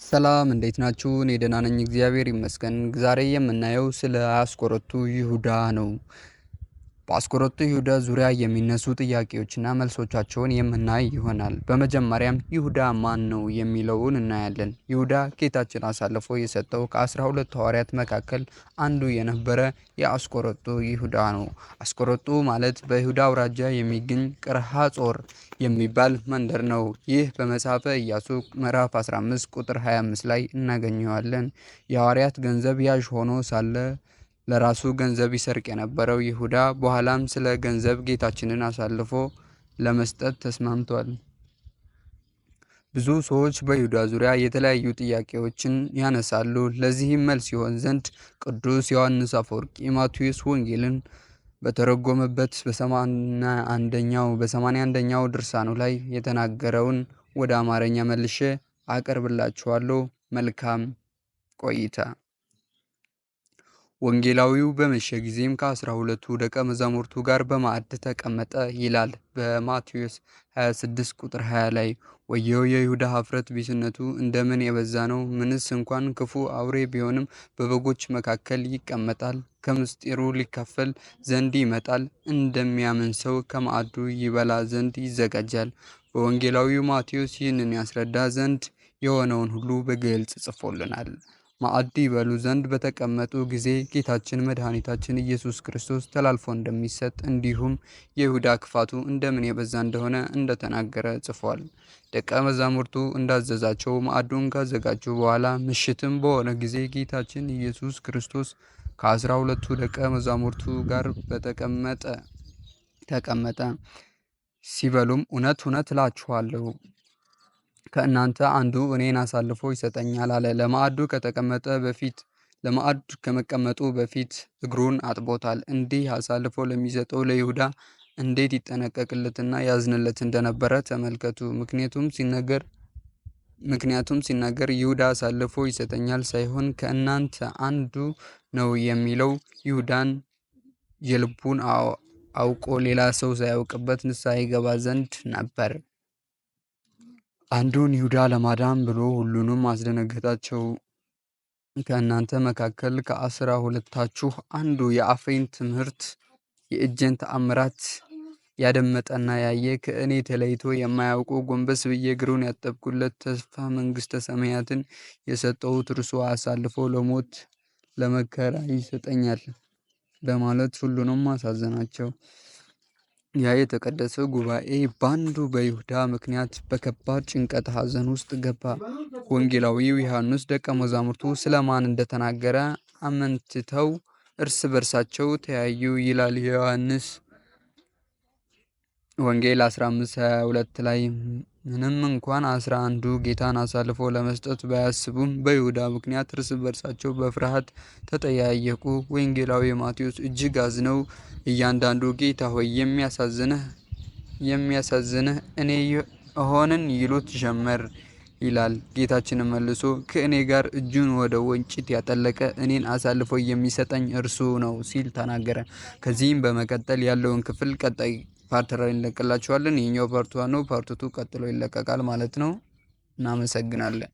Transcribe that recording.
ሰላም እንዴት ናችሁ? እኔ ደህና ነኝ፣ እግዚአብሔር ይመስገን። ዛሬ የምናየው ስለ አስቆሮቱ ይሁዳ ነው። በአስቆሮቱ ይሁዳ ዙሪያ የሚነሱ ጥያቄዎችና መልሶቻቸውን የምናይ ይሆናል። በመጀመሪያም ይሁዳ ማን ነው የሚለውን እናያለን። ይሁዳ ጌታችን አሳልፎ የሰጠው ከ12 ሐዋርያት መካከል አንዱ የነበረ የአስቆሮቱ ይሁዳ ነው። አስቆሮቱ ማለት በይሁዳ አውራጃ የሚገኝ ቅርሃጾር የሚባል መንደር ነው። ይህ በመጽሐፈ ኢያሱ ምዕራፍ 15 ቁጥር 25 ላይ እናገኘዋለን። የሐዋርያት ገንዘብ ያዥ ሆኖ ሳለ ለራሱ ገንዘብ ይሰርቅ የነበረው ይሁዳ በኋላም ስለ ገንዘብ ጌታችንን አሳልፎ ለመስጠት ተስማምቷል። ብዙ ሰዎች በይሁዳ ዙሪያ የተለያዩ ጥያቄዎችን ያነሳሉ። ለዚህም መልስ ይሆን ዘንድ ቅዱስ ዮሐንስ አፈወርቅ የማቴዎስ ወንጌልን በተረጎመበት በ81ኛው ድርሳኑ ላይ የተናገረውን ወደ አማርኛ መልሼ አቀርብላችኋለሁ። መልካም ቆይታ። ወንጌላዊው በመሸ ጊዜም ከ12ቱ ደቀ መዛሙርቱ ጋር በማዕድ ተቀመጠ ይላል በማቴዎስ 26 ቁጥር 20 ላይ። ወየው የይሁዳ ኀፍረት ቢስነቱ እንደምን የበዛ ነው! ምንስ እንኳን ክፉ አውሬ ቢሆንም በበጎች መካከል ይቀመጣል፣ ከምስጢሩ ሊካፈል ዘንድ ይመጣል፣ እንደሚያምን ሰው ከማዕዱ ይበላ ዘንድ ይዘጋጃል። በወንጌላዊው ማቴዎስ ይህንን ያስረዳ ዘንድ የሆነውን ሁሉ በግልጽ ጽፎልናል። ማዕድ ይበሉ ዘንድ በተቀመጡ ጊዜ ጌታችን መድኃኒታችን ኢየሱስ ክርስቶስ ተላልፎ እንደሚሰጥ እንዲሁም የይሁዳ ክፋቱ እንደምን የበዛ እንደሆነ እንደተናገረ ጽፏል። ደቀ መዛሙርቱ እንዳዘዛቸው ማዕዱን ካዘጋጁ በኋላ ምሽትም በሆነ ጊዜ ጌታችን ኢየሱስ ክርስቶስ ከ12ቱ ደቀ መዛሙርቱ ጋር ተቀመጠ። ሲበሉም እውነት እውነት እላችኋለሁ ከእናንተ አንዱ እኔን አሳልፎ ይሰጠኛል አለ። ለማዕዱ ከመቀመጡ በፊት እግሩን አጥቦታል። እንዲህ አሳልፎ ለሚሰጠው ለይሁዳ እንዴት ይጠነቀቅለትና ያዝንለት እንደነበረ ተመልከቱ። ምክንያቱም ሲናገር ይሁዳ አሳልፎ ይሰጠኛል ሳይሆን ከእናንተ አንዱ ነው የሚለው ይሁዳን የልቡን አውቆ ሌላ ሰው ሳያውቅበት ንስሐ ይገባ ዘንድ ነበር። አንዱን ይሁዳ ለማዳን ብሎ ሁሉንም አስደነገጣቸው። ከእናንተ መካከል ከ12ታችሁ አንዱ የአፌን ትምህርት የእጄን ተአምራት ያደመጠና ያየ ከእኔ ተለይቶ የማያውቁ ጎንበስ ብዬ እግሩን ያጠብኩለት ተስፋ መንግስተ ሰማያትን የሰጠሁት እርሱ አሳልፎ ለሞት ለመከራ ይሰጠኛል በማለት ሁሉንም አሳዘናቸው። ያ የተቀደሰ ጉባኤ ባንዱ በይሁዳ ምክንያት በከባድ ጭንቀት ሐዘን ውስጥ ገባ። ወንጌላዊው ዮሐንስ ደቀ መዛሙርቱ ስለማን እንደተናገረ አመንትተው እርስ በርሳቸው ተያዩ ይላል ዮሐንስ ወንጌል 15:22 ላይ። ምንም እንኳን 11ዱ ጌታን አሳልፎ ለመስጠት ባያስቡም በይሁዳ ምክንያት እርስ በርሳቸው በፍርሃት ተጠያየቁ። ወንጌላዊ ማቴዎስ እጅግ አዝነው እያንዳንዱ ጌታ ሆይ የሚያሳዝንህ እኔ እሆንን ይሉት ጀመር ይላል። ጌታችንም መልሶ ከእኔ ጋር እጁን ወደ ወንጭት ያጠለቀ እኔን አሳልፎ የሚሰጠኝ እርሱ ነው ሲል ተናገረ። ከዚህም በመቀጠል ያለውን ክፍል ቀጣይ part ላይ እንለቅላችኋለን። ይህኛው part one ነው። Part two ቀጥሎ ይለቀቃል ማለት ነው። እናመሰግናለን።